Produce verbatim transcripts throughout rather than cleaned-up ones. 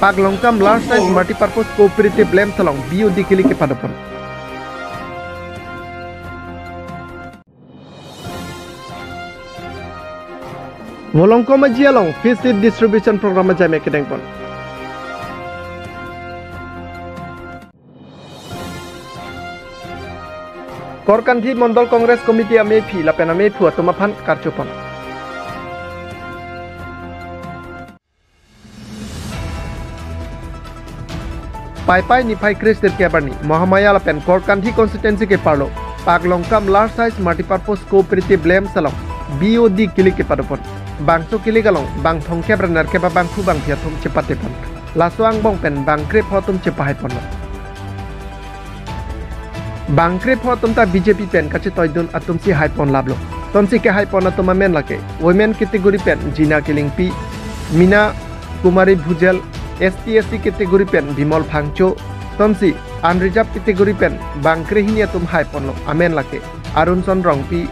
Paklongkam Large Size Multipurpose Cooperative Lamps along B O D kilik kepadopon. Volongkom Aji along Fish Seed Distribution Program ajai me kedengpon. Korkanthi Mondol Congress Committee amephi lapen amephu atum aphan karchopon. Paipai niphai kre sirkep arni Mahamaya lapen Korkanthi constituency keparlo Paklongkam Large Size Multipurpose Cooperative Lamps along B O D kilik kepadopon. Bangso kilik along bang thomkep ra nerkep abangphu bangphi atum chepatepon. Laso angbong pen bang krepho atum chepahaiponlo. Bang krepho atum ta B J P pen kachetoidun atumsi haiponlaplo. Tonsi kehaipon atum amen lake women category pen Jina Killingpi, Mina Kumari Bhujel, S T S C category pen Bimol Phangcho, tonsi unreserved category pen bang krehini atum haiponlo, amen lake Arunson Rongpi,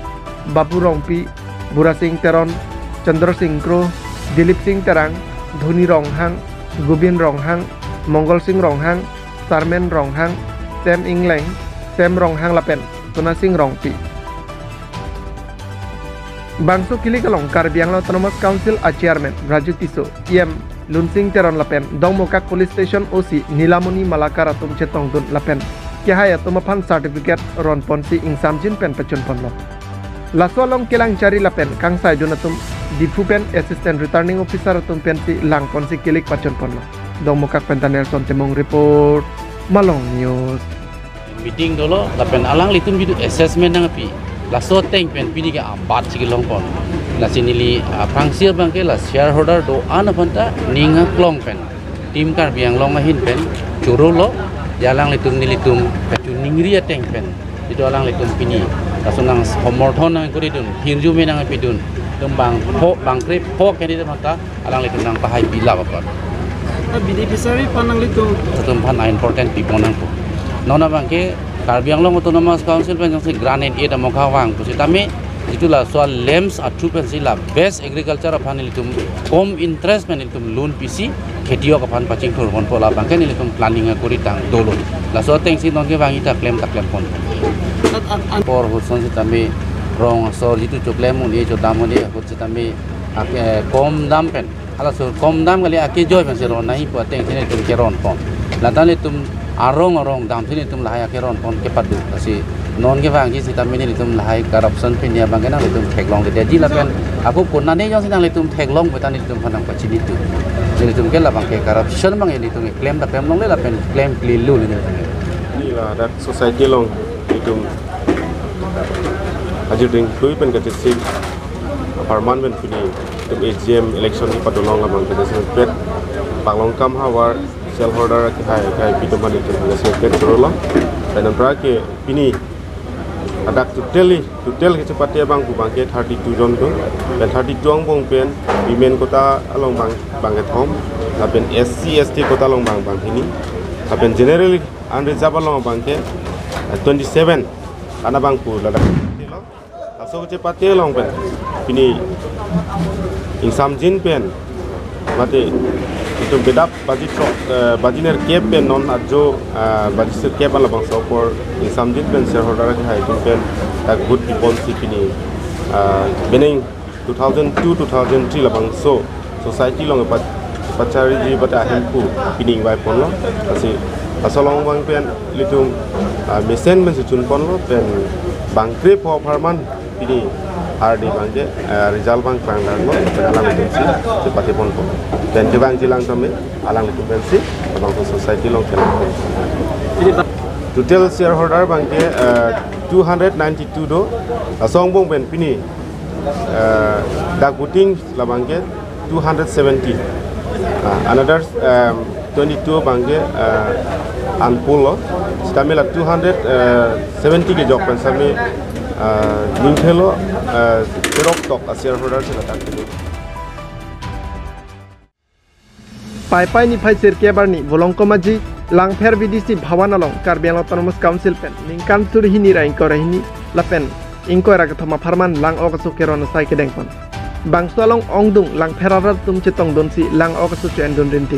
Babu Rongpi, Burasing Teron, Chandra Sing Kro, Dilip Sing Terang, Dhoni Ronghang, Gubin Ronghang, Mongol Sing Ronghang, Sarmen Ronghang, Sem Ingleng, Sem Ronghang lapen Sona Sing Rongpi. Bangso kilik along Karbi Anglong Autonomous Council a Chairman Raju Tisso, E M Lunsing Teron lapen Dongmukak Police Station O C Nilamoni Malakar atum chetongdun lapen kehai atum aphan certificate ronponsi ingsamjin pen pachunponlo. Laso along kelang chari lapen kangsaidun atum Diphu pen Assistant Returning Officer atum pensi langponsi kilik pachunponlo. Dongmukak pen Danielson Timung report, Malong News. Meeting dolo, lapen alanglitum jitu assessment nangpi. Laso ateng pen pini ke abatsi kelongpon. Lasi neli, ah, aphrangsi abangke la shareholder do-an aphanta ning aklong pen Team Karbi Anglong ahin pen chorolo, ya alanglitum nelitum kachiningri ateng pen. Jitu alanglitum pini laso nang somorthon nangkuridun, hirjume nangpidun, tum bang pho, bang krepho candidate aphanta alanglitum nangpahai pilap apot. Na beneficiary aphan nanglitum? Atum aphan important pipon nangpo. Non abangke Karbi Anglong Autonomous Council pen jongsi grant aid amokha vang pusitame jitu laso lamps athu pensi la best agriculture aphan nelitum kom interest pen nelitum loan pisi khetiok aphan pachingthurponpo, labangke nelitum planning akuri tang dolo. Laso atengsi nonke vangji ta klem ta klempon. At, at, at. Por hutson sitame rong asor jitu choklem un-e chodam un-e ahut sitame ak-, eh, kom dam pen, halaso kom dam kali akejoi pensi ron nangji pu atengsi nelitum keronpon. Lata nelitum arong arong damsi nelitum lahai akeronpon kepado. Lasi nonke vangji sitame nelitum lahai corruption pini abangke nanglitum theklongledetji lapen ako konane jongsi nanglitum theklong pu ta nelitum aphan nangpachinitu. Nelitum ke labangke corruption abang nelitum klem ta klem longle lapen klem klilo nelitum. Neli ladak society along itum ajir ding thui pen kachesik apharman pen pini itum A G M election kepadolong abang kachesik pet Paklongkam havar shareholder kehai kehai api atum aphan itum kachesik pet chorolo. Pen anpra ke pini ladak totally, total kechepate abang pu abangke thirty-two jon do. Pen thirty-two angbong pen women quota along abang, abangke thom. Lapen S C, S T quota along abang, abang hini. Lapen generally unreserved along abangke, eh, twenty-seven. Ana abang pu ladak. Laso kechepate along pen pini ingsamjin pen mate itum bedap baji throk, eh, baji nerkep pen non ajo, eh, baji sirkep alabangso apor ingsamjin pen shareholder kehai atum pen dak vote piponsi pini, eh, bening two thousand two, two thousand three labangso society along pat-, pachariji bat ahemphu pini ingvaiponlo. Lasi laso along abang pen ilitum, ah, mesen pensi chunponlo pen bang krepho apharman pini ardi abangke, ah, result abang klangdamlo pen alanglitumsi chepateponpo. Pen kevangji lang tame alanglitum pensi labangso society along kelangpon. Total shareholder abangke, ah, two hundred ninety-two do. Laso angbong pen pini, ah, dak voting labangke two hundred seventy. Ah, another, um, twenty-two abangke, ah, unpolled lo. Sitame la two hundred seventy kejok pen sitame, ah, ningthelo, ah, cherok tok a-shareholder si ladak. Paipai niphai sirkep arni Volongkom Aji Langpher V D C Bhawan along Karbi Anglong Autonomous Council pen ningkan suri hini ra ingkoi ra hini lapen ingkoi ra kethom apharman lang-ok aso keron asai kedengpon. Bangso along ongdung langpher arat atum chetongdunsi lang-ok aso cho-endun rinti.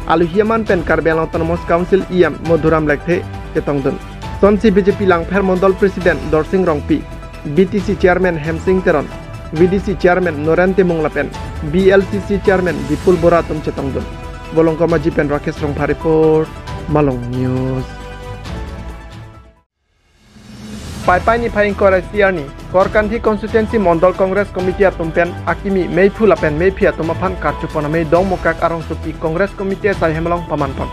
Alohi aman pen Karbi Anglong Autonomous Council E M Madhuram Lekthe chetongdun. Sonsi B J P Langpher Mondol President Dorsing Rongpi, B T C Chairman Hemsing Teron, V D C Chairman Noren Timung lapen B L C C Chairman Bipul Bora atum chetongdun. Volongkom Aji pen Rakesh Rongphar report, Malong News. Paipai niphai ingkoi ra isi arni, Korkanthi Constituency Mondol Congress Committee atum pen akimi meiphu lapen meiphi atum aphan karchupon amei Dongmukak arongsopi Congress Committee asai hem along pamanpon.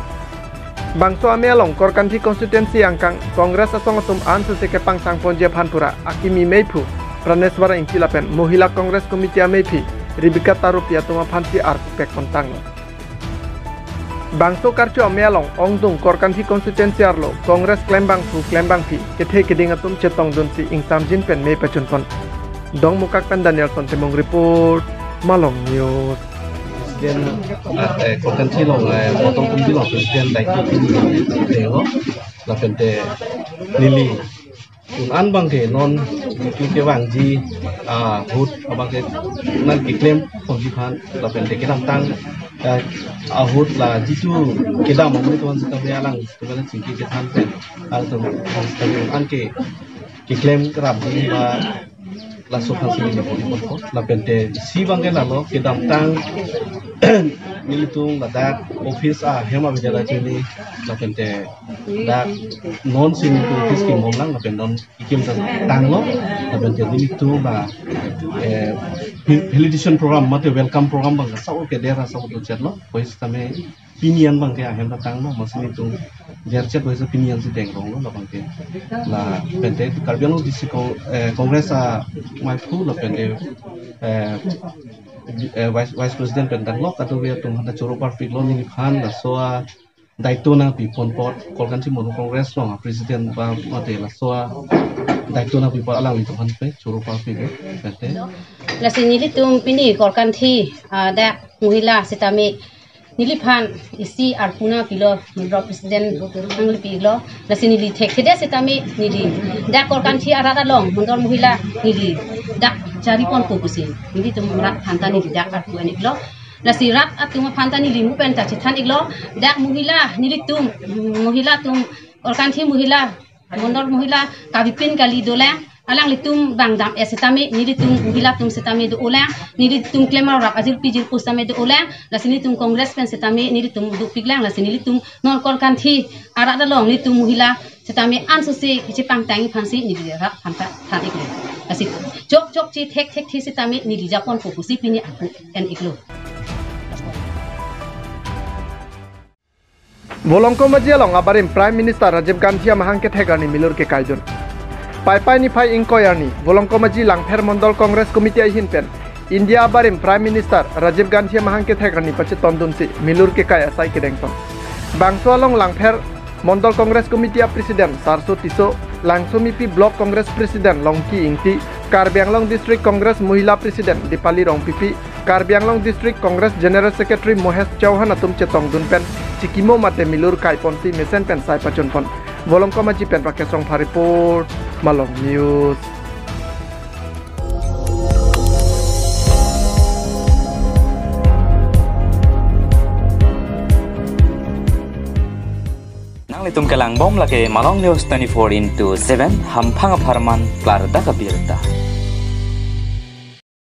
Bangso amei along Korkanthi Constituency angkang Congress asong atum ansose kepangthangponji aphan pura akimi meiphu Praneswara Ingti lapen Mohila Congress Committee ameiphi Rebecca Tarupi atum aphansi arpu pekpon tanglo. Bangso karcho amei along ongdung Korkanthi Constituency arlo Congress klembangphu klembangpi kethe keding atum chetongdunsi ingsamjin pen mei pachunpon. Dongmukak pen Danielson Timung report, Malong News. President, eh, Korkanthi along, eh, Mondol Committee along President daito pini deo, lapente neli un-an abangke non Q K vangji, ah, ahut abangke nangkeklem ponji aphan lapente kedamtang, eh, ahut la jitu kedam amonit atum sitame alang sitame chingki chethan pen, alang atum sitame un-an ke keklem kerapji ba laso aphansi neli pon-i ponpo. Lapente isi abangke lalo kedamtang nelitum ladak office ahem avedara chini lapente dak non si nelitum office kembom lang lapen non kekim ta tanglo, lapente nelitum ba, eh, fe-, felicitation program mate welcome program abang asau ke dera asau tu chetlo, poi sitame pini an abangke ahem ta tanglo, amatsi nelitum derchet poi sa pini ansi dengronglo labangke. Lapente Karbi Anglong District Con-, eh, Congress ameiphu lapente, eh, eh, Vice, Vice President pen tanglo, kadokave atum aphan ta choro parpiklo, neliphan laso a daito nangpipon apot, Korkanthi Mondol Congress along a President ba mate laso a daito nangpi apot alanglitum aphan pe choro parpiklo, tete. Lasi nelitum pini Korkanthi, ah, dak Mohila sitame neliphan isi arpu nangpilo, Mondol President nanglipilo. Lasi neli thekthedet sitame neli dak Korkanthi arat along Mondol Mohila neli dak jari ponpo pusi nelitum rat aphanta neli dak arpu an-iklo. Lasi rat atum aphanta neli mu pen ta chethan-iklo, dak Mohila nelitum, Mohila atum, Korkanthi Mohila, Mondol Mohila kabipin kali dolang, alanglitum bang dam-et sitame nelitum Mohila atum sitame do-olang, nelitum klem arap ajirpi jirpo sitame do-olang, lasi nelitum Congress pen sitame nelitum dopiklang, lasi nelitum non Korkanthi arat along nelitum Mohila sitame ansose kachepangtang aphansi neli rat aphanta than-iklo. Lasi chokchokche thekthekthe sitame neli japonpo pusi pini arpu an-iklo. Volongkom Aji along abarim Prime Minister Rajiv Gandhi amahang kethek arni milur kekaidun. Paipai niphai ingkoi arni, Volongkom Aji Langpher Mondol Congress Committee ahin pen India abarim Prime Minister Rajiv Gandhi amahang kethek arni pachetondunsi milur kekai asai kedengpon. Bangso along Langpher Mondol Congress Committee a President Sarso Tisso, Langsomipi Block Congress President Longki Ingti, Karbi Anglong District Congress Mohila President Dipali Rongpipi, Karbi Anglong District Congress General Secretary Mohesh Chauhan atum chetongdun pen chikimo mate milur kaiponsi mesen pen sai pachunpon. Volongkom Aji pen Rakesh Rongphar report, Malong News. Nanglitum kelangbom lake Malong News twenty-four into seven, hamphang apharman klardak abirta.